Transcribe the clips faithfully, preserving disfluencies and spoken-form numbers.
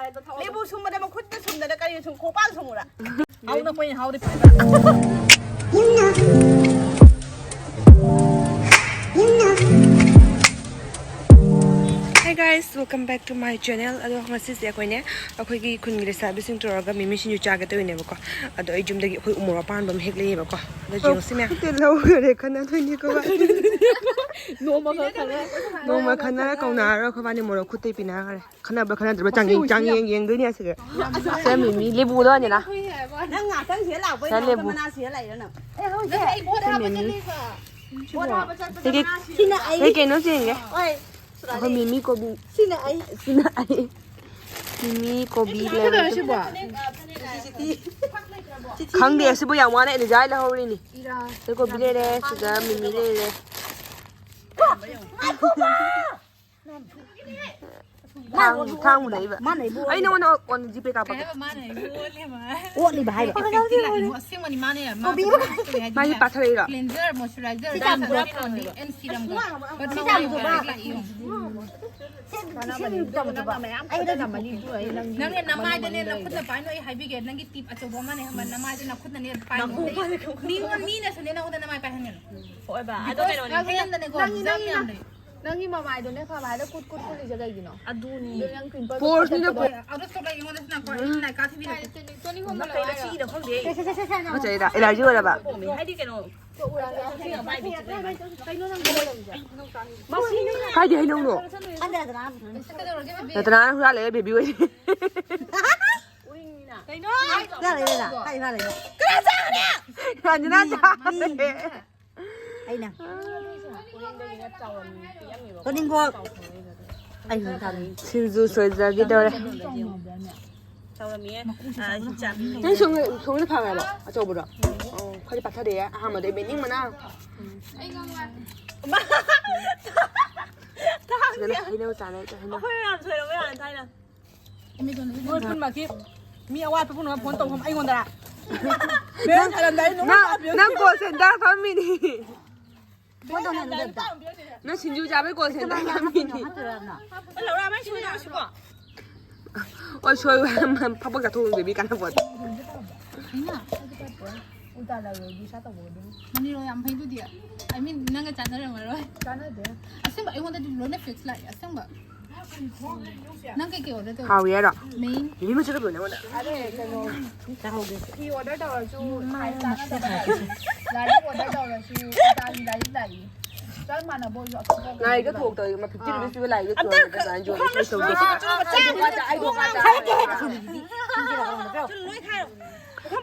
ꯂꯦꯕꯨ ꯁꯨꯝꯕꯗ ꯃꯈꯨꯠꯇ ꯁꯨꯝꯗꯅ ꯀꯔꯤ ꯁꯨꯝ ꯈꯣꯡꯄꯥꯛ ꯁꯨꯝꯃꯨꯔꯥ? ꯍꯥꯎꯅ ꯄꯣꯏ ꯍꯥꯎꯗꯤ ꯐꯖꯅ꯫ Hi guys, welcome back to my channel. ꯑꯗꯣ ꯉꯁꯤꯁꯦ ꯑꯩꯈꯣꯏꯅꯦ, ꯑꯩꯈꯣꯏꯒꯤ ꯈꯨꯟꯒꯤ ꯂꯩꯁꯥꯕꯤꯁꯤꯡ ꯇꯧꯔꯒ ꯃꯤꯃꯤ ꯁꯤꯡꯖꯨ ꯆꯥꯒꯦ ꯇꯧꯔꯤꯅꯦꯕꯀꯣ꯫ ꯑꯗꯣ ꯑꯩ ꯌꯨꯝꯗꯒꯤ ꯑꯩꯈꯣꯏ ꯎꯃꯣꯔꯣꯛ ꯑꯄꯥꯟꯕ ꯑꯃ ꯍꯦꯛ ꯂꯩꯌꯦꯕꯀꯣ꯫ ꯑꯗꯣ ꯌꯦꯡꯉꯨꯁꯤ ꯃꯌꯥꯝ꯫ ꯈꯨꯠꯇ ꯂꯧꯈ꯭ꯔꯦ, ꯈꯟꯅꯗꯣꯏꯅꯤꯀꯣ꯫ ꯅꯣꯡꯃ ꯈꯔ ꯈꯟꯅ-, ꯅꯣꯡꯃ ꯈꯟꯅꯔ ꯀꯧꯅꯔꯒ ꯑꯩꯈꯣꯏꯕꯥꯅꯤ ꯃꯣꯔꯣꯛ ꯈꯨꯠꯇꯩ ꯄꯤꯅꯈ꯭ꯔꯦ꯫ ꯈꯟꯅꯕ꯭ꯔꯥ ꯈꯟꯅꯗꯕ꯭ꯔꯥ ꯆꯥꯡꯌꯦꯡ, ꯆꯥꯡꯌꯦꯡ ꯌꯦꯡꯗꯣꯏꯅꯦ ꯑꯁꯤꯒ꯫ ꯁꯦ ꯃꯤꯃꯤ, ꯂꯦꯕꯨꯗꯣ ꯑꯅꯤꯅ꯫ ꯅꯪ ꯉꯥꯛꯇꯪ ꯁꯤꯗ ꯂꯥꯛꯄꯩ ꯁꯦ ꯂꯦꯕꯨ꯫ ꯃꯅꯥ ꯁꯤꯗ ꯂꯩꯔꯣ ꯅꯪ꯫ ꯑꯦ, ꯍꯧꯖꯤꯛ꯫ ꯁꯦ ꯃꯤꯃꯤ꯫ ꯄꯣꯠ ꯍꯥꯞꯄ ꯆꯠꯂꯤꯕ꯫ ꯁꯤꯗꯤ ꯁꯤꯅ ꯑꯩ꯫ ꯁꯤ ꯀꯩꯅꯣ ꯆꯦꯡꯒꯦ? ꯍꯣꯏ꯫ ꯑꯩꯈꯣꯏ ꯃꯤꯃꯤ ꯀꯣꯕꯤ꯫ ꯁꯤꯅ ꯑꯩ꯫ ꯁꯤꯅ ꯑꯩ꯫ ꯃꯤꯃꯤ ꯀꯣꯕꯤ ꯂꯩꯔꯦ꯫ ꯁꯤꯕꯣ? ꯈꯪꯗꯦ, ꯑꯁꯤꯕꯨ ꯌꯥꯝ ꯋꯥꯅ ꯑꯦꯂꯤꯖꯥ ꯂꯧꯍꯧꯔꯤꯅꯤ꯫ ꯁꯤ ꯀꯣꯕꯤ ꯂꯩꯔꯦ, ꯁꯤꯗ ꯃꯤꯃꯤ ꯂꯩꯔꯦ꯫ ꯊꯥꯡ-, ꯊꯥꯡ ꯂꯩꯕ꯫ ꯑꯩ ꯅꯉꯣꯟꯗ ꯑꯣꯟ-, ꯖꯤꯄꯦ ꯀꯥꯞꯄꯛꯀꯦ꯫ ꯀꯩ ꯍꯥꯏꯕ ꯃꯥꯅ ꯑꯩꯕꯨ ꯑꯣꯠꯂꯦ ꯃꯥ? ꯑꯣꯠꯂꯤꯕ ꯍꯥꯏꯕ꯫ ꯑꯁꯦꯡꯕꯅꯤ ꯃꯥꯅꯦ꯫ ꯃꯥꯒꯤ ꯄꯥꯊꯔꯛꯏꯔꯣ? Cleanser, moisturizer, ꯁꯤ ꯆꯥꯝꯃꯗꯣ꯫ Dove and serumꯒ꯫ ꯁꯤ ꯆꯥꯝꯃꯗꯣ ꯃꯥ꯫ ꯂꯥꯛꯏ ꯌꯦꯡꯉꯨ꯫ ꯁꯤ, ꯁꯤ ꯇꯧꯕꯗꯣ ꯃꯥ꯫ ꯑꯩ ꯍꯟꯗꯛ ꯅꯪꯅꯦ ꯅꯃꯥꯏꯗꯅꯦ ꯅꯈꯨꯠꯅ ꯄꯥꯏꯅꯣ ꯑꯩ ꯍꯥꯏꯕꯤꯒꯦ꯫ ꯅꯪꯒꯤ ꯇꯤꯞ ꯑꯆꯧꯕ ꯑꯃꯅꯦ ꯈꯪꯕ꯭ꯔꯥ? ꯅꯃꯥꯏꯗ ꯅꯈꯨꯠꯅꯅꯦ ꯄꯥꯏꯅꯣ꯫ ꯃꯤꯉꯣꯟ-, ꯃꯤꯅꯁꯨꯅꯦ ꯅꯉꯣꯟꯗ ꯅꯃꯥꯏ ꯄꯥꯏꯍꯟꯒꯅꯨ꯫ ꯍꯣꯏꯕ꯫ ꯑꯗꯣ ꯀꯩꯅꯣꯅꯦ꯫ Because ꯍꯦꯟꯗꯅꯦꯀꯣ, ꯅꯪꯒꯤ, germ ꯅꯪꯒꯤ, ꯌꯥꯝ ꯂꯩ꯫ ꯅꯪꯒꯤ ꯃꯃꯥꯏꯗꯣꯅꯦ ꯐꯕ ꯍꯥꯏꯗ ꯀꯨꯠ ꯀꯨꯠ ꯀꯨꯠꯂꯤꯁꯦ ꯀꯩꯒꯤꯅꯣ? ꯑꯗꯨꯅꯤ꯫ ꯑꯗꯨ ꯅꯪ pimple ꯄꯣꯔꯁꯅꯤꯅ ꯊꯣꯛꯄ ꯄꯣꯔ-, ꯑꯗꯣ ꯆꯣꯀ꯭ꯂꯦꯠ ꯑꯩꯉꯣꯟꯗꯁꯨ ꯅꯪ ꯀꯣ ꯑꯩ ꯅꯥꯏꯀꯥ ꯊꯤꯕꯤꯔꯛꯀꯦ꯫ ꯇꯣꯅꯤꯡꯈꯣꯛ ꯃꯂꯣꯏ ꯍꯥꯏꯔꯣ꯫ ꯁꯤꯒꯤꯗꯣ ꯈꯪꯗꯦ꯫ ꯁꯦ, ꯁꯦ, ꯁꯦ, ꯁꯦ, ꯁꯦ, ꯅꯪ ꯐꯖꯩꯗ, allergy ꯑꯣꯏꯔꯕ? ꯄꯣꯝꯃꯦ꯫ ꯍꯥꯏꯗꯤ ꯀꯩꯅꯣ꯫ ꯀꯩꯅꯣ ꯅꯪ ꯂꯩꯔꯤꯁꯦ? ꯀꯥꯏꯗꯩ ꯍꯩꯅꯧꯅꯣ? ꯈꯪꯗꯦ, ꯔꯇꯅꯥꯅ ꯄꯨꯊꯣꯛꯏꯅꯦ꯫ ꯀꯩꯗꯧꯔꯒꯦ, baby? ꯔꯇꯅꯥꯅ ꯍꯨꯔꯥꯜꯂꯦ, baby ꯑꯣꯏ꯫ ꯀꯩꯅꯣ? ꯍꯨꯔꯥꯜꯂꯦ, ꯔꯇꯅꯥ꯫ ꯀꯥꯏ ꯍꯨꯔꯥꯜꯂꯤꯅꯣ? ꯀꯅꯥ ꯆꯥꯒꯦ? ꯔꯟꯖꯅꯥ ꯆꯥꯔꯦ꯫ ꯑꯩꯅ꯫ ꯇꯣꯅꯤꯡꯈꯣꯛ꯫ ꯑꯩ ꯍꯧꯖꯤꯛ ꯊꯥꯗꯣꯏꯅꯤ꯫ ꯁꯤꯡꯖꯨ ꯁꯣꯏꯖꯒꯦ ꯇꯧꯔꯦ꯫ ꯇꯧꯔꯝꯃꯤꯌꯦ꯫ ꯑ, ꯍꯤꯡꯆꯥꯕꯤ꯫ ꯅꯪ ꯁꯣꯝ-, ꯁꯣꯝꯗ ꯐꯪꯉꯕꯣ? ꯑꯆꯧꯕꯗꯣ? ꯑꯣ, ꯈꯔꯗꯤ ꯄꯥꯊꯔꯛꯑꯦ꯫ ꯑꯍꯥꯟꯕꯗ ꯏꯕꯦꯟꯅꯤꯡꯕꯅ꯫ ꯁꯤꯗꯅ ꯍꯩꯅꯧ ꯆꯥꯅ ꯍꯩꯅꯧ꯫ ꯑꯩꯈꯣꯏ ꯃꯌꯥꯝ ꯁꯣꯏꯔꯝꯕ ꯌꯥꯅꯤ ꯊꯥꯏꯅ꯫ ꯅꯣꯏ ꯄꯨꯝꯅꯃꯛꯀꯤ ꯃꯤ ꯑꯋꯥꯠꯄ ꯄꯨꯝꯅꯃꯛ phone ꯇꯧꯐꯝ ꯑꯩꯉꯣꯟꯗꯔꯥ? ꯅꯪ, ꯅꯪ, ꯅꯪ call center ꯐꯝꯃꯤꯅꯤ꯫ Phone ꯇꯧꯅꯔꯨꯗꯕꯗ꯫ ꯅꯪ ꯁꯤꯡꯖꯨ ꯆꯥꯕꯩ call center ꯐꯝꯃꯤꯅꯤ꯫ ꯍꯥꯞꯇꯣꯏꯔꯥ ꯅꯪ? ꯂꯧꯔꯥ ꯃꯥꯏ ꯁꯤꯡꯖꯨ ꯆꯥꯔꯁꯤꯀꯣ꯫ ꯍꯣꯏ, ꯁꯣꯏ꯫ ꯐꯕꯛ ꯆꯥꯊꯣꯛꯎ, ꯕꯦꯕꯤ, ꯀꯥꯟꯅꯄꯣꯠ꯫ ꯀꯩꯅꯣ? ꯎꯜꯇꯥ ꯂꯧꯔꯣꯏ, ꯗꯤꯁꯥ ꯇꯧꯕ ꯑꯗꯨꯝ꯫ ꯃꯅꯤꯔꯣ ꯌꯥꯝ ꯐꯩꯗꯨꯗꯤ꯫ I mean, ꯅꯪꯒ ꯆꯥꯟꯅꯔꯝꯃꯔꯣꯏ꯫ ꯆꯥꯟꯅꯗꯦ꯫ ꯑꯁꯦꯡꯕ ꯑꯩꯉꯣꯟꯗꯗꯤ ꯂꯣꯏꯅ fix ꯂꯥꯛꯑꯦ, ꯑꯁꯦꯡꯕ꯫ ꯅꯪ ꯀꯩꯀꯩ order ꯇꯧꯔꯤ? ꯍꯥꯎꯏ ꯍꯥꯏꯔꯣ? Main꯫ ꯕꯦꯕꯤ, ꯃꯆꯨꯗ ꯂꯣꯏꯅ ꯑꯣꯗꯔ꯫ ꯑꯗꯦ, ꯀꯩꯅꯣ, ꯆꯥꯍꯧꯒꯦ꯫ ꯐꯤ order ꯇꯧꯔꯁꯨ, size ꯆꯥꯟꯅꯗꯕ ꯂꯩ꯫ ꯂꯥꯏꯔꯤꯛ order ꯇꯧꯔꯁꯨ, ꯏꯇꯥꯒꯤ ꯂꯥꯏꯔꯤꯛ ꯂꯥꯛꯏ꯫ ꯆꯞ ꯃꯥꯟꯅꯕ ꯑꯣꯏꯔꯁꯨ ꯑꯀꯨꯞꯄ ꯂꯥꯏꯔꯤꯛꯇ ꯀꯩꯅꯣ ꯊꯣꯛꯇꯕ ꯐꯤꯐꯇꯤ ꯔꯨꯄꯤꯁ ꯄꯤꯕ ꯂꯥꯏꯔꯤꯛꯇ ꯑꯝꯇ ꯊꯣꯛꯑꯒ ꯑꯗꯨꯃꯥꯏꯅ ꯌꯣꯜꯂꯦ꯫ ꯈꯪꯗ꯭ꯔꯁꯨ ꯑꯩ ꯇꯧꯗꯦ꯫ ꯑꯩꯗꯣ ꯋꯥꯗ, ꯑꯩꯗꯣ ꯋꯥꯗ꯫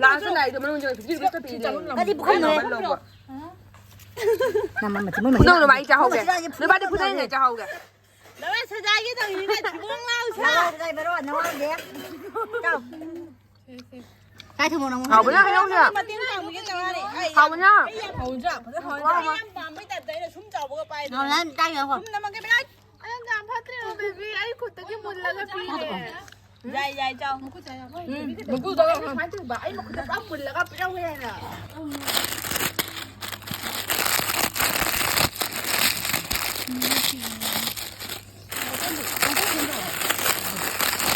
ꯂꯥꯁꯇ ꯂꯥꯏꯔꯤꯛꯇꯣ ꯃꯅꯨꯡ ꯆꯪꯉ ꯐꯤꯐꯇꯤ ꯔꯨꯄꯤꯁ ꯈꯛ ꯄꯤꯔꯛꯑꯦ꯫ ꯀꯔꯤ ꯄꯨꯈꯝꯅꯣ? ꯂꯧꯕ꯫ ꯅꯃ ꯃꯆꯤꯟ ꯃꯣꯏ ꯃꯆꯤꯟ ꯄꯨꯈꯝꯗꯣ ꯑꯩ ꯆꯥꯍꯧꯒꯦ꯫ ꯃꯆꯤꯟ ꯃꯆꯤꯟ ꯅꯣꯏꯕꯥꯗꯤ ꯐꯨꯅꯩꯅꯦ, ꯆꯥꯍꯧꯒꯦ꯫ ꯅꯋꯥ ꯁꯖꯥꯒꯦ ꯇꯧꯔꯤꯅꯤꯅꯦ, ꯊꯤꯕꯣꯡ ꯂꯥꯎ ꯁꯥ꯫ ꯅꯋꯥ ꯁꯖꯥꯏ ꯕꯔꯣ, ꯅꯋꯥ ꯁꯖꯥꯏ꯫ ꯆꯥꯎ꯫ ꯀꯥꯏ ꯊꯝꯃꯣ ꯅꯪ? ꯍꯥꯎꯕꯅ ꯍꯩꯅꯧꯁꯦ꯫ ꯃꯇꯦꯡ ꯄꯥꯡꯕꯤꯒꯦ ꯇꯧꯔꯛꯑꯅꯤ꯫ ꯑꯩ ꯌꯥꯝ, ꯍꯥꯎꯕꯅ꯫ ꯑꯩ ꯌꯥꯝ ꯍꯥꯎꯖꯥ, ꯐꯖꯅ ꯍꯥꯎꯖꯥ꯫ ꯑꯩ ꯌꯥꯝ ꯄꯥꯝꯕꯩ ꯇꯥꯏꯞꯇ ꯑꯩꯅ ꯁꯨꯝ ꯆꯥꯎꯕꯒ ꯄꯥꯏꯗꯅ꯫ ꯍꯥꯎꯕꯅ ꯆꯥꯏ ꯉꯥꯏꯈꯣ꯫ ꯁꯨꯝ ꯅꯝꯃꯛꯀꯦ ꯕꯦꯒ꯫ ꯑꯩ ꯌꯥꯝ ꯐꯠꯇ꯭ꯔꯦ ꯕꯦꯕꯤ꯫ ꯑꯩ ꯈꯨꯠꯇꯒꯤ ꯃꯨꯜꯂꯒ ꯄꯤꯔꯦ꯫ ꯌꯥꯏ, ꯌꯥꯏ, ꯆꯥꯎ꯫ ꯃꯀꯨ ꯆꯥ ꯌꯥꯕ? ꯎꯝ, ꯃꯀꯨ ꯆꯥ ꯌꯥꯕ꯫ ꯀꯃꯥꯏꯅ ꯇꯧꯕ? ꯑꯩ ꯃꯈꯨꯠꯇ ꯄꯨꯔꯥ ꯃꯨꯜꯂꯒ ꯄꯤꯔꯝꯃꯦ ꯍꯥꯏꯅ꯫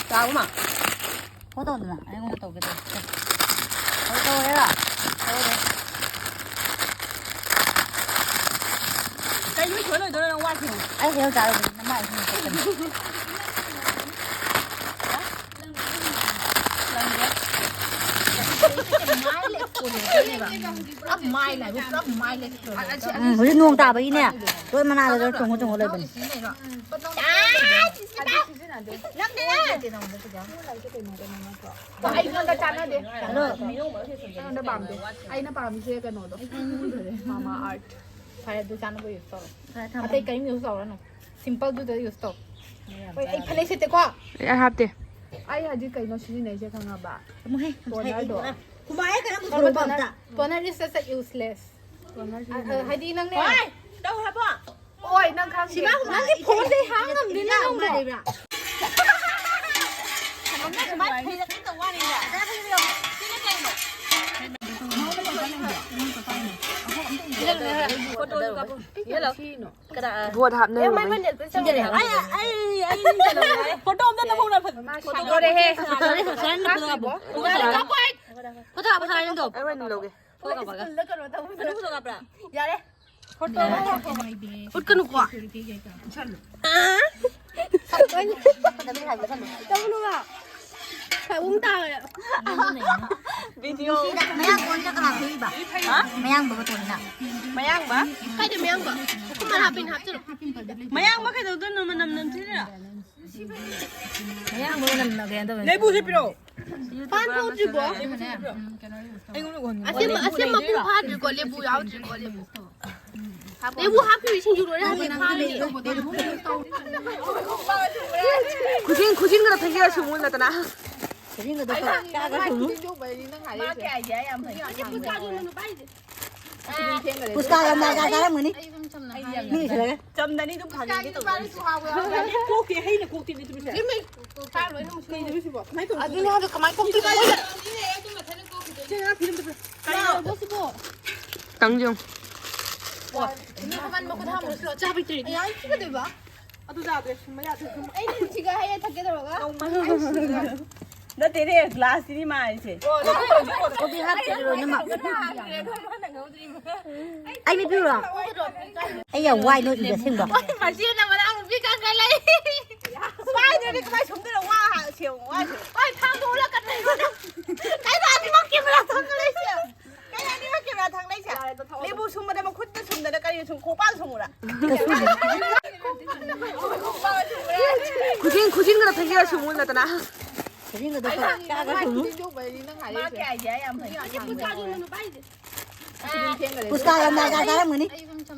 ꯆꯥꯎ ꯃꯥ꯫ ꯐꯣꯟ ꯇꯧꯗꯅ ꯑꯩꯉꯣꯟꯗ ꯇꯧꯒꯦ ꯇꯧꯔꯦ꯫ ꯇꯧ-, ꯇꯧꯔꯦꯔꯥ? ꯇꯧꯔꯦ꯫ ꯀꯩꯅꯣ ꯏꯊꯣꯟ ꯑꯣꯏꯗꯣꯏꯔꯣ ꯅꯪ ꯋꯥ ꯊꯦꯡꯉꯣ꯫ ꯑꯩ ꯍꯦꯜ ꯆꯥꯔꯨꯕꯅꯤ, ꯅꯃꯥꯏ ꯏꯁꯤꯡ ꯊꯛꯀꯅꯤ꯫ ꯂꯪꯒꯦ꯫ ꯄꯨꯔꯥ ꯃꯥꯏ ꯂꯥꯏꯕ, ꯄꯨꯔꯥ ꯃꯥꯏ ꯂꯩ꯫ ꯎꯝ, ꯍꯧꯖꯤꯛ ꯅꯣꯡ ꯇꯥꯕꯒꯤꯅꯦ, ꯂꯣꯏ ꯃꯅꯥꯗ ꯂꯣꯏ ꯆꯣꯡꯉ ꯆꯣꯡꯉ ꯂꯩꯕꯅꯤ꯫ ꯑꯗꯨ ꯁꯤꯖꯤꯟꯅꯩꯔꯣ? ꯅꯪꯗꯤ ꯑꯩꯉꯣꯟꯗ ꯆꯥꯟꯅꯗꯦ꯫ ꯑꯗꯣ ꯑꯩꯉꯣꯟꯗ ꯄꯥꯝꯗꯦ꯫ ꯑꯩꯅ ꯄꯥꯝꯃꯤꯁꯦ ꯀꯩꯅꯣꯗꯣ꯫ ꯃꯥꯃꯥ ꯑꯥꯔꯠ꯫ ꯐꯔꯦ, ꯑꯗꯨ ꯆꯥꯅꯕ use ꯇꯧꯔꯣ꯫ ꯐꯔꯦ, ꯊꯝꯃꯦ꯫ ꯑꯇꯩ ꯀꯔꯤꯝ use ꯇꯧꯔꯅꯨ꯫ Simple ꯗꯨꯗ use ꯇꯧ꯫ ꯍꯣꯏ, ꯑꯩ ꯐꯅꯦꯛ ꯁꯦꯠꯇꯦꯀꯣ꯫ ꯑꯩ ꯍꯥꯞꯇꯦ꯫ ꯑꯩ ꯍꯧꯖꯤꯛ ꯀꯩꯅꯣ ꯁꯤꯖꯤꯟꯅꯩꯁꯦ ꯈꯪꯉꯕ? ꯑꯃꯨꯛ ꯍꯦ, ꯉꯁꯥꯏ toner ꯗꯣ꯫ ꯑꯩ ꯈꯨꯕꯥꯛ ꯍꯦꯛ ꯀꯩꯅꯣ ꯇꯧꯔꯣ, ꯄꯨꯊꯣꯔꯛꯄ toner, ꯑꯝꯇ꯫ Toner is such a useless꯫ Toner ꯑ, ꯑ, ꯁꯤꯖꯤꯟꯅꯩ꯫ ꯍꯥꯏꯗꯤ ꯅꯪꯅꯦ꯫ ꯍꯣꯏ, ꯇꯧ ꯍꯥꯏꯕ꯫ ꯑꯣꯏ, ꯅꯪ ꯈꯪꯗꯦ꯫ ꯁꯤꯃꯥ ꯅꯪꯒꯤ ꯐꯣꯟꯗꯩ ꯍꯥꯡ ꯉꯝꯗꯦꯅꯦ ꯅꯪꯕꯣ꯫ ꯂꯩꯕ꯭ꯔꯥ? ꯁꯨꯃꯥꯏꯅ ꯐꯩꯔꯛ ꯇꯧ ꯋꯥꯅꯤꯅꯦ꯫ ꯁꯤꯅ ꯀꯩꯅꯣ? ꯐꯣꯇꯣꯁꯨ ꯀꯥꯞꯄꯣ꯫ ꯌꯦꯜꯂꯣ꯫ ꯀꯅꯥ? ꯚꯣꯠ ꯍꯥꯞꯅꯔꯨꯕꯩ꯫ ꯑꯩ, ꯑꯩ, ꯑꯩ, ꯑꯩ ꯀꯩꯅꯣ ꯌꯥꯏ꯫ ꯐꯣꯇꯣ ꯑꯝꯇ ꯅꯝꯍꯧꯅ ꯐ-, ꯐꯣꯇꯣ ꯂꯣꯏꯔꯦꯍꯦ꯫ ꯐꯖꯅ ꯐꯣꯇꯣ ꯀꯥꯞꯄꯣ꯫ ꯐꯣꯇꯣ ꯀꯥꯞꯄꯣ ꯍꯥꯏ꯫ ꯐꯣꯇꯣ ꯀꯥꯞꯄꯣ ꯍꯥꯏ ꯅꯪꯗꯣ꯫ ꯑꯩ ꯑꯣꯏꯅ ꯂꯧꯒꯦ꯫ ꯐꯣꯇꯣ ꯀꯥꯞꯄꯒ꯫ ꯁ꯭ꯀꯨꯜꯗ ꯀꯩꯅꯣ ꯇꯧꯕꯗꯣ꯫ ꯑꯗꯨ ꯐꯣꯇꯣ ꯀꯥꯞꯄ꯭ꯔꯥ? ꯌꯥꯔꯦ꯫ ꯐꯣꯇꯣ ꯎꯠꯀꯅꯨꯀꯣ꯫ ꯇꯧꯅꯨꯕ꯫ ꯁꯥꯏꯕꯨꯡ ꯇꯥꯔꯦ꯫ ꯚꯤꯗꯤꯑꯣ꯫ ꯃꯌꯥꯡ ꯀꯣꯟꯁꯦ ꯀꯅꯥ ꯊꯣꯛꯏꯕ? ꯍꯥ? ꯃꯌꯥꯡꯕꯒ ꯊꯣꯛꯏꯅ꯫ ꯃꯌꯥꯡꯕ? ꯀꯥꯏꯗ ꯃꯌꯥꯡꯕ? ꯀꯃꯥꯏ ꯍꯥꯞꯄꯤꯅ ꯍꯥꯞꯆꯤꯜꯂꯣ꯫ ꯃꯌꯥꯡꯕ ꯀꯩꯗꯧꯗꯣꯏꯅꯣ? ꯃꯅꯝ ꯅꯝꯊꯤꯗꯅ꯫ ꯃꯌꯥꯡꯕ ꯃꯅꯝ ꯅꯝꯒꯦ ꯇꯧꯕꯅꯤ꯫ ꯂꯩꯕꯨꯁꯦ ꯄꯤꯔꯛꯑꯣ꯫ ꯄꯥꯟ ꯊꯣꯛꯇ꯭ꯔꯤꯕꯣ? ꯑꯩꯉꯣꯟꯗ ꯎꯍꯟꯒꯅꯨ꯫ ꯑꯁꯦꯝꯕ, ꯑꯁꯦꯝꯕ ꯃꯄꯨ ꯐꯥꯗ꯭ꯔꯤꯀꯣ, ꯂꯦꯕꯨ ꯌꯥꯎꯗ꯭ꯔꯤꯀꯣ, ꯂꯦꯕꯨ꯫ ꯂꯦꯕꯨ ꯍꯥꯞꯈꯤꯕ ꯏꯁꯤꯡꯁꯨ ꯂꯣꯏꯔꯦ, ꯍꯧꯖꯤꯛ ꯐꯥꯔꯦ꯫ ꯈꯨꯖꯤꯟ, ꯈꯨꯖꯤꯟꯒꯗꯣ ꯐꯦꯡꯖꯤꯜꯂ ꯁꯨꯝꯃꯨ ꯅꯠꯇꯅ꯫ ꯈꯨꯖꯤꯟꯒꯗꯣ ꯆꯥꯒ ꯁꯨꯝꯃꯨ꯫ ꯃꯥ ꯀꯌꯥ ꯌꯥꯏ ꯌꯥꯝ ꯐꯩ꯫ ꯄꯨꯁꯀꯥ ꯌꯥꯝ ꯅꯥꯏ ꯆꯥꯔꯝꯒꯅꯤ꯫ ꯃꯤ ꯏꯁꯤꯜꯂꯒ꯫ ꯆꯝꯅꯅꯤ ꯑꯗꯨꯝ ꯐꯥꯒꯤꯒꯦ ꯇꯧꯕꯅꯤ꯫ ꯀꯣꯛꯇꯦ, ꯍꯩꯅ ꯀꯣꯛꯇꯦ ꯃꯤꯠꯇꯨ ꯄꯤꯁꯦ꯫ ꯀꯩꯅꯣ ꯁꯤꯕꯣ? ꯀꯃꯥꯏꯅ ꯇꯧꯕꯅꯣ? ꯑꯗꯨꯅꯦ ꯍꯥꯏꯕ, ꯀꯃꯥꯏꯅ ꯀꯣꯛꯇꯣꯏꯅꯣ? ꯆꯦ, ꯉꯥ ꯐꯤꯂꯝꯗ ꯄꯨꯔꯦ꯫ ꯀꯩꯅꯣ? ꯇꯪꯖꯧ꯫ ꯃꯃꯟ ꯃꯈꯨꯠ ꯍꯥꯝꯃꯨꯔꯁꯤꯔꯣ? ꯆꯥꯕꯩ ꯇ꯭ꯔꯤꯠ꯫ ꯑꯩ ꯌꯥꯝ ꯊꯤꯒꯗꯣꯏꯕ? ꯑꯗꯨ ꯌꯥꯗ꯭ꯔꯦ, ꯁꯨꯝꯕ ꯌꯥꯗ꯭ꯔꯦ, ꯁꯨꯝꯕ꯫ ꯑꯩꯗꯤ ꯊꯤꯒ ꯍꯩꯌꯦ ꯊꯛꯀꯦ ꯇꯧꯔꯒ꯫ ꯅꯠꯇꯦꯅꯦ, ꯒ꯭ꯂꯥꯁꯁꯤꯗꯤ ꯃꯥꯔꯤꯁꯦ꯫ ꯀꯣꯕꯤ ꯍꯥꯞꯇ꯭ꯔꯤ ꯂꯣꯏꯅꯃꯛ꯫ ꯑꯩ ꯃꯤꯠ ꯄꯤꯔꯨꯔꯣ? ꯑꯩ ꯌꯥꯝ ꯋꯥꯏ ꯅꯣꯏ ꯏꯕ ꯑꯁꯦꯡꯕ꯫ ꯃꯁꯤꯅ ꯃꯅꯥꯎ ꯅꯨꯄꯤ ꯀꯪꯈꯠꯂꯛꯏ꯫ ꯋꯥꯏꯗ꯭ꯔꯗꯤ ꯀꯃꯥꯏ ꯁꯨꯝꯗꯣꯏꯅꯣ? ꯋꯥ ꯁꯦꯡꯉꯨ, ꯋꯥ ꯁꯦꯡꯉꯨ꯫ ꯍꯣꯏ, ꯊꯥꯡꯗꯣꯛꯎ ꯂꯥꯛꯀꯗꯣꯏꯅꯣ? ꯀꯩꯅꯣ ꯑꯅꯤꯃꯛ ꯀꯦꯃꯦꯔꯥ ꯊꯥꯡꯒꯠꯂꯛꯏꯁꯦ? ꯀꯩꯅꯣ ꯑꯅꯤꯃꯛ ꯀꯦꯃꯦꯔꯥ ꯊꯥꯡꯒꯠꯂꯛꯏꯁꯦ? ꯂꯦꯕꯨ ꯁꯨꯝꯕꯗ ꯃꯈꯨꯠꯅ ꯁꯨꯝꯗꯅ ꯀꯔꯤ ꯁꯨꯝ ꯈꯣꯡꯄꯥꯛ ꯁꯨꯝꯃꯨꯔꯥ? ꯈꯨꯖꯤꯟ, ꯈꯨꯖꯤꯟꯒꯗꯣ ꯐꯦꯡꯖꯤꯜꯂ ꯁꯨꯝꯃꯨ ꯅꯠꯇꯅ꯫ ꯈꯨꯖꯤꯟꯒꯗꯣ ꯆꯥꯒ ꯁꯨꯝꯃꯨ꯫ ꯃꯥ ꯀꯌꯥ ꯌꯥꯏ ꯌꯥꯝ ꯐꯩ꯫ ꯄꯨꯁꯀꯥ ꯌꯥꯝ ꯅꯥꯏ ꯆꯥꯔꯝꯒꯅꯤ꯫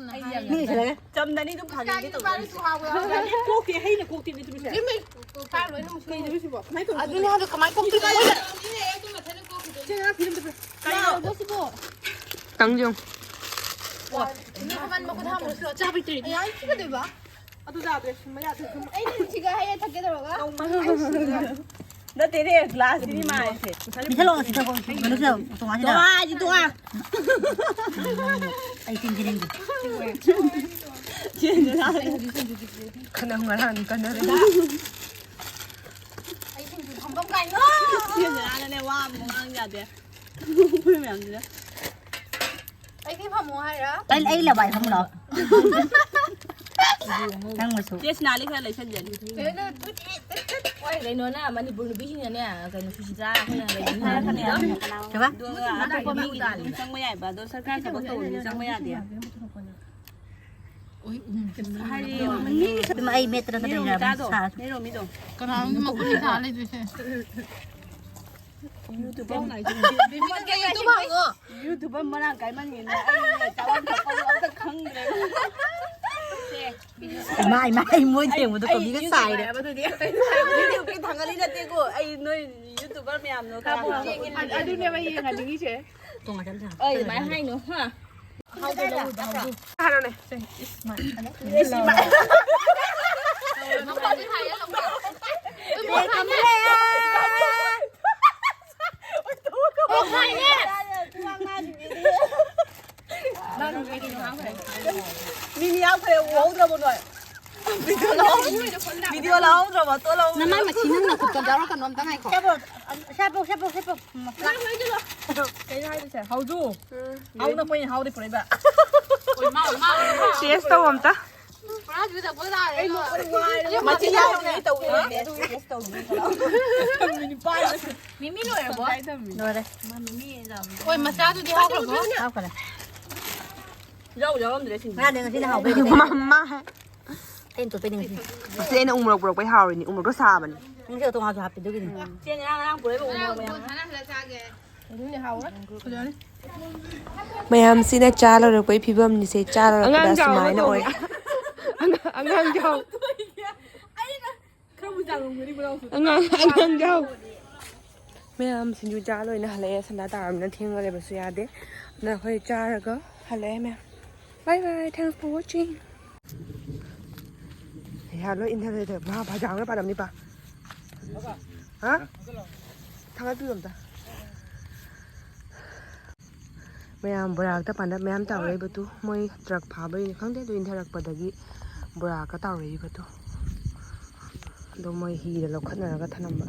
ꯃꯤ ꯏꯁꯤꯜꯂꯒ꯫ ꯆꯝꯅꯅꯤ ꯑꯗꯨꯝ ꯐꯥꯒꯤꯒꯦ ꯇꯧꯕꯅꯤ꯫ ꯀꯣꯛꯇꯦ, ꯍꯩꯅ ꯀꯣꯛꯇꯦ ꯃꯤꯠꯇꯨ ꯄꯤꯁꯦ꯫ ꯀꯩꯅꯣ ꯁꯤꯕꯣ? ꯀꯃꯥꯏꯅ ꯇꯧꯕꯅꯣ? ꯑꯗꯨꯅꯦ ꯍꯥꯏꯕ, ꯀꯃꯥꯏꯅ ꯀꯣꯛꯇꯣꯏꯅꯣ? ꯆꯦ, ꯉꯥ ꯐꯤꯂꯝꯗ ꯄꯨꯔꯦ꯫ ꯀꯩꯅꯣ? ꯇꯪꯖꯧ꯫ ꯃꯃꯟ ꯃꯈꯨꯠ ꯍꯥꯝꯃꯨꯔꯁꯤꯔꯣ? ꯆꯥꯕꯩ ꯇ꯭ꯔꯤꯠ꯫ ꯑꯩ ꯌꯥꯝ ꯊꯤꯒꯗꯣꯏꯕ? ꯑꯗꯨ ꯌꯥꯗ꯭ꯔꯦ, ꯁꯨꯝꯕ ꯌꯥꯗ꯭ꯔꯦ, ꯁꯨꯝꯕ꯫ ꯑꯩꯗꯤ ꯊꯤꯒ ꯍꯩꯌꯦ ꯊꯛꯀꯦ ꯇꯧꯔꯒ꯫ ꯅꯠꯇꯦꯅꯦ, ꯒ꯭ꯂꯥꯁꯁꯤꯗꯤ ꯃꯥꯏꯁꯦ꯫ ꯃꯤꯁꯜꯂꯣ, ꯁꯤ ꯇꯧꯕ, ꯀꯩꯅꯣꯁꯦ, ꯇꯣꯉꯥꯟꯁꯤꯗ꯫ ꯇꯣꯉꯥꯟꯁꯤ, ꯇꯣꯉꯥꯟ꯫ ꯑꯩ ꯆꯤꯟ ꯊꯤꯅꯤꯡꯗꯦ꯫ ꯆꯦꯟꯁꯤꯔꯥ꯫ ꯈꯅꯝ ꯉꯔꯥꯡ ꯀꯟꯅꯔꯦ꯫ ꯑꯩ ꯁꯤꯡꯖꯨ ꯐꯝꯐꯝ ꯀꯥꯏꯅꯣ꯫ ꯆꯦꯟꯁꯤꯔꯥꯅꯅꯦ, ꯋꯥ ꯑꯃꯨꯛ ꯉꯥꯡ ꯌꯥꯗꯦ꯫ ꯃꯌꯥꯝꯁꯤꯅ꯫ ꯑꯩꯒꯤ ꯐꯝꯃꯣ ꯍꯥꯏꯔ? ꯑꯩ, ꯑꯩ ꯂꯋꯥꯏ ꯐꯝꯂꯣ? ꯅꯪ ꯃꯆꯨ꯫ ꯆꯦ ꯁꯤꯅꯥꯂꯤ ꯈꯔ ꯂꯩꯁꯟꯖꯅꯤ꯫ ꯍꯣꯏ, ꯀꯩꯅꯣꯅ ꯃꯅꯤꯄꯨꯔ ꯅꯨꯄꯤꯁꯤꯡꯅꯅꯦ, ꯀꯩꯅꯣ, ꯁꯨꯁꯤꯗꯥ ꯑꯩꯈꯣꯏꯅ ꯂꯩꯕꯅꯤ ꯍꯥꯏꯔꯛꯀꯅꯤ꯫ ꯀꯩꯕ? ꯑꯗꯣ ꯑꯇꯣꯞꯄ ꯃꯤꯒꯤꯗꯤ ꯑꯗꯨꯝ ꯆꯪꯕ ꯌꯥꯏꯕ, ꯑꯗꯣ ꯁꯔꯀꯥꯔ ꯊꯕꯛ ꯇꯧꯕ ꯃꯤ ꯆꯪꯕ ꯌꯥꯗꯦ꯫ ꯍꯥꯏꯗꯤ, ꯃꯤ ꯏꯃꯥ, ꯑꯩ ꯃꯦꯠꯇꯅ ꯅꯦꯔꯣ ꯆꯠꯇꯣꯏꯅꯦ, ꯃꯤꯇꯥꯗꯣ, ꯁꯥꯔ꯫ ꯅꯦꯔꯣ ꯃꯤꯗꯣ꯫ ꯀꯅꯥꯅꯣ ꯃꯈꯨꯠ ꯃꯁꯥ ꯂꯩꯗꯣꯏꯁꯦ? ꯌꯨꯇꯨꯕꯔ ꯍꯥꯏꯁꯤꯗꯤ꯫ ꯕꯤꯃꯣꯟꯒꯤ ꯌꯨꯇꯨꯕ ꯍꯥꯡꯉꯣ꯫ ꯌꯨꯇꯨꯕꯔ ꯃꯔꯥꯡ ꯀꯥꯏꯃꯟꯒꯤꯅ ꯑꯩ ꯆꯥꯐꯝ ꯊꯛꯐꯝ ꯑꯝꯇ ꯈꯪꯗ꯭ꯔꯦ꯫ ꯏꯃꯥ, ꯏꯃꯥ, ꯑꯩ ꯃꯣꯏ ꯊꯦꯡꯕꯗꯣ ꯑꯩ ꯀꯣꯕꯤꯒ ꯁꯥꯏꯔꯦ꯫ ꯌꯨꯇꯨꯕꯔ ꯍꯥꯏꯕꯗꯨꯗꯤ ꯌꯨꯇꯨꯕꯀꯤ ꯊꯥꯡꯒꯠꯂꯤ ꯅꯠꯇꯦꯀꯣ꯫ ꯑꯩ ꯅꯣꯏ ꯌꯨꯇꯨꯕꯔ ꯃꯌꯥꯝꯗꯣ ꯀꯥꯕꯨ ꯀꯥꯕꯨ ꯌꯦꯡꯉꯤꯅꯦ꯫ ꯑꯗꯨꯅꯦꯕ ꯌꯦꯡꯍꯟꯅꯤꯡꯉꯤꯁꯦ꯫ ꯇꯣꯉꯥꯟ ꯆꯠꯂꯁꯤ꯫ ꯑꯩ ꯑꯗꯨꯃꯥꯏꯅ ꯍꯥꯏꯅꯣ, ꯍꯥ? ꯍꯥꯏꯔꯣꯅꯦ꯫ ꯁꯦ, ꯏꯁ, ꯃꯥ꯫ ꯃꯈꯣꯟꯁꯦ ꯍꯥꯏꯔ ꯂꯧꯕ꯫ ꯃꯤꯃꯤ ꯌꯥꯎꯈ꯭ꯔꯦ, ꯎꯍꯧꯗ꯭ꯔꯕꯣ ꯅꯣꯏ? ꯚꯤꯗꯤꯑꯣ ꯂꯧꯍꯧ-, ꯚꯤꯗꯤꯑꯣ ꯂꯧꯍꯧꯗ꯭ꯔꯕꯣ? ꯇꯣ ꯂꯧꯍꯧꯗ꯭ꯔꯕꯣ? ꯅꯃꯥꯏ ꯃꯊꯤ ꯅꯪ ꯅꯈꯨꯠꯇ ꯌꯥꯎꯔꯛꯀꯅꯣ, ꯑꯝꯇ ꯉꯥꯏꯈꯣ꯫ ꯁꯦꯄꯣ, ꯁꯦꯄꯣ, ꯁꯦꯄꯣ, ꯁꯦꯄꯣ꯫ ꯀꯩꯅꯣ ꯍꯥꯏꯗꯣꯏꯁꯦ? ꯍꯧꯗꯨ꯫ ꯍꯥꯎ ꯅꯈꯣꯏꯅ ꯍꯥꯎꯗꯤ ꯄꯨꯔꯛꯏꯕ꯫ ꯇꯦꯁ ꯇꯧ ꯑꯝꯇ꯫ ꯃꯆꯤꯟ ꯌꯥꯎꯗ꯭ꯔꯤꯉꯩ ꯇꯧꯕꯤꯔꯝꯃꯦ, ꯑꯗꯨꯒꯤ ꯇꯦꯁ ꯇꯧꯕꯤꯔꯝꯃꯦ꯫ ꯃꯤꯃꯤ ꯂꯣꯏꯔꯕꯣ? ꯂꯣꯏꯔꯦ꯫ ꯍꯣꯏ, ꯃꯆꯥꯗꯨꯗꯤ ꯍꯥꯎꯈ꯭ꯔꯕꯣ? ꯍꯥꯎꯈ꯭ꯔꯦ꯫ ꯌꯥꯎ ꯌꯥꯎꯔꯝꯗ꯭ꯔꯦ ꯁꯤꯡꯖꯨ꯫ ꯉꯥꯗꯤ ꯉꯁꯤꯅ ꯍꯥꯎꯕꯩ ꯃꯃꯥ꯫ ꯑꯩꯅ ꯇꯣꯠꯄꯩꯅꯦ ꯉꯁꯤ꯫ ꯑꯁꯤ ꯑꯩꯅ ꯎꯃꯣꯔꯣꯛ ꯄꯨꯔꯛꯄꯩ ꯍꯥꯎꯔꯤꯅꯤ, ꯎꯃꯣꯔꯣꯛꯇꯣ ꯁꯥꯕꯅꯤ꯫ ꯉꯁꯤ ꯇꯣꯉꯥꯟꯁꯨ ꯍꯥꯞꯄꯤ ꯑꯗꯨꯒꯤꯅꯤ꯫ ꯎꯝ꯫ ꯆꯦ ꯉꯔꯥꯡ ꯉꯔꯥꯡ ꯄꯨꯔꯛꯏꯕ ꯎꯃꯣꯔꯣꯛ ꯃꯌꯥꯝ꯫ ꯑꯗꯨꯅꯦ ꯍꯥꯎꯔꯦ꯫ ꯐꯖꯔꯦ꯫ ꯃꯌꯥꯝꯁꯤꯅ ꯆꯥ ꯂꯣꯏꯔꯛꯄꯩ ꯐꯤꯕꯝꯅꯤꯁꯦ, ꯆꯥ ꯂꯣꯏꯔꯛꯄꯗ ꯑꯉꯥꯡ ꯁꯨꯃꯥꯏꯅ ꯆꯥꯎꯔꯒ ꯑꯣꯏ꯫ ꯑꯉꯥꯡ, ꯑꯉꯥꯡ ꯆꯥꯎ꯫ ꯑꯩꯅ ꯈꯔꯕꯨ ꯆꯥꯔꯝꯒꯅꯤ ꯕ꯭ꯂꯥꯎꯁ꯫ ꯑꯉꯥꯡ, ꯑꯉꯥꯡ ꯌꯥꯎ꯫ ꯃꯌꯥꯝ ꯁꯤꯡꯖꯨ ꯆꯥ ꯂꯣꯏꯅ ꯍꯜꯂꯛꯑꯦ꯫ ꯁꯟꯗꯥ ꯇꯥꯔꯕꯅꯤꯅ ꯊꯦꯡꯅ ꯂꯩꯕꯁꯨ ꯌꯥꯗꯦ꯫ ꯑꯗꯨꯅ ꯑꯩꯈꯣꯏ ꯆꯥꯔꯒ ꯍꯜꯂꯛꯑꯦ ꯃꯌꯥꯝ꯫ Bye bye, thanks for watching꯫ ꯄꯩꯁꯥ ꯂꯣꯏ ꯏꯟꯊꯔꯦ꯫ ꯃꯥ ꯕꯖꯥꯔ ꯑꯃ ꯄꯥꯔꯝꯅꯤꯄꯥ꯫ ꯍꯥ? ꯊꯥꯡꯒꯠꯄꯤꯌꯣ ꯑꯝꯇ꯫ ꯃꯌꯥꯝ ꯕꯣꯔꯥ ꯀꯛꯇ ꯄꯥꯟꯗ ꯃꯌꯥꯝ ꯇꯧꯔꯛꯏꯕꯗꯨ ꯃꯣꯏ ꯇ꯭ꯔꯛ ꯐꯥꯕꯩꯅꯤ ꯈꯪꯗꯦ, ꯑꯗꯨ ꯏꯟꯊꯔꯛꯄꯗꯒꯤ ꯕꯣꯔꯥ ꯀꯛ ꯇꯧꯔꯛꯏꯕꯗꯨ꯫ ꯑꯗꯣ ꯃꯣꯏ ꯍꯤꯗ ꯂꯧꯈꯠꯅꯔꯒ ꯊꯅꯝꯕ꯫